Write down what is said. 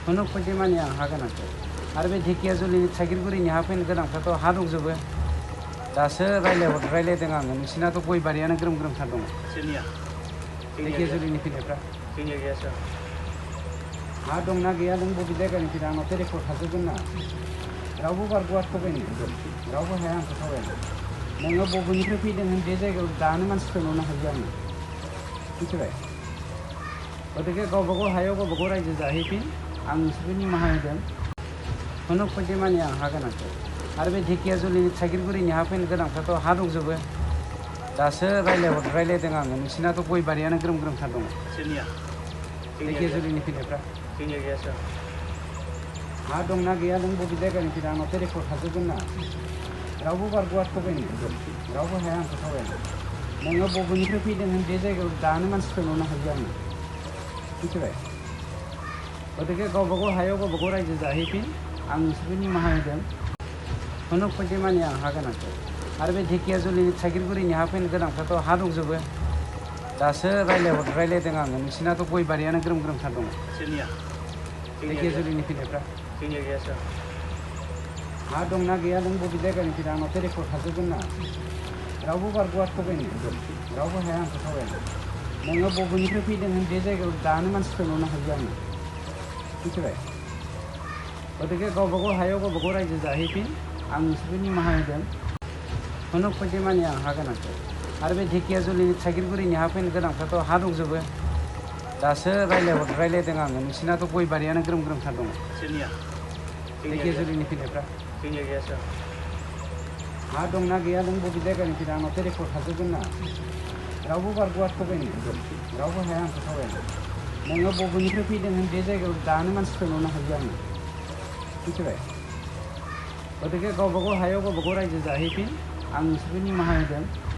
Honokpati mani आं हा गोनांखौ आरो बे ढेकियाजुलिनि थाइगिरगुरिनि हा फैनो गोनांफ्राथ' हा दंजोबो दासो रायलायदों आङो नोंसिनाथ' गय बारियानो ग्रोम ग्रोमथार दङ जोंनिया ढेकियाजुलिनि फैनायफ्रा जोंनिया गैया सार हा दंना गैया नों बबे जायगानि फैदों आंनावथ' रेकर्ड थाजोबगोन ना रावबो बारग'आ थगायनो रावबो हाया आंखौ थगायनो नोङो बबेनिफ्राय फैदों होन बे जायगायाव दानो मानसि फैबावनो हायो आङो मिथिबाय गतिके गावबा गाव हायाव गावबा गाव रायजो जाहैफिन आं नोंसोरखौ निमाहा होदों honokpati mani आं हा गोनांखौ आरो बे ढेकियाजुलिनि थाइगिरगुरिनि हा फैनो गोनांफ्राथ' हा दंजोबो दासो रायलायदों आङो नोंसिनाथ' गय बारियानो ग्रोम ग्रोमथार दङ जोंनिया ढेकियाजुलिनि फैनायफ्रा जोंनिया गैया सार हा दंना गैया नों बबे जायगानि फैदों आंनावथ' रेकर्ड थाजोबगोन ना रावबो बारग'आ थगायनो रावबो हाया आंखौ थगायनो नोङो बबेनिफ्राय फैदों होन बे जायगायाव दानो मानसि फैबावनो हायो आङो मिथिबाय गतिके गावबा गाव हायाव गावबा गाव रायजो जाहैफिन आं नोंसोरखौ निमाहा होदों honokpati mani आं हा गोनांखौ आरो बे ढेकियाजुलिनि थाइगिरगुरिनि हा फैनो गोनांफ्राथ' हा दंजोबो दासो रायलायदों आङो नोंसिनाथ' गय बारियानो ग्रोम ग्रोमथार दङ जोंनिया ढेकियाजुलिनि फैनायफ्रा जोंनिया गैया सार हा दंना गैया नों बबे जायगानि फैदों आंनावथ' रेकर्ड थाजोबगोन ना रावबो बारग'आ थगायनो रावबो हाया आंखौ थगायनो नोङो बबेनिफ्राय फैदों होन बे जायगायाव दानो मानसि फैबावनो हायो आङो मिथिबाय गतिके गावबा गाव हायाव गावबा गाव रायजो जाहैफिन आं नोंसोरखौ निमाहा होदों honokpati mani आं हा गोनांखौ आरो बे ढेकियाजुलिनि थाइगिरगुरिनि हा फैनो गोनांफ्राथ' हा दंजोबो दासो रायलायदों आङो नोंसिनाथ' गय बारियानो ग्रोम ग्रोमथार दङ जोंनिया ढेकियाजुलिनि फैनायफ्रा जोंनिया गैया सार हा दंना गैया नों बबे जायगानि फैदों आंनावथ' रेकर्ड थाजोबगोन ना रावबो बारग'आ थगायनो रावबो हाया आंखौ थगायनो नोङो बबेनिफ्राय फैदों होन बे जायगायाव दानो मानसि फैबावनो हायो आङो मिथिबाय गतिके गावबा गाव हायाव गावबा गाव रायजो जाहैफिन आं नोंसोरखौ निमाहा होदों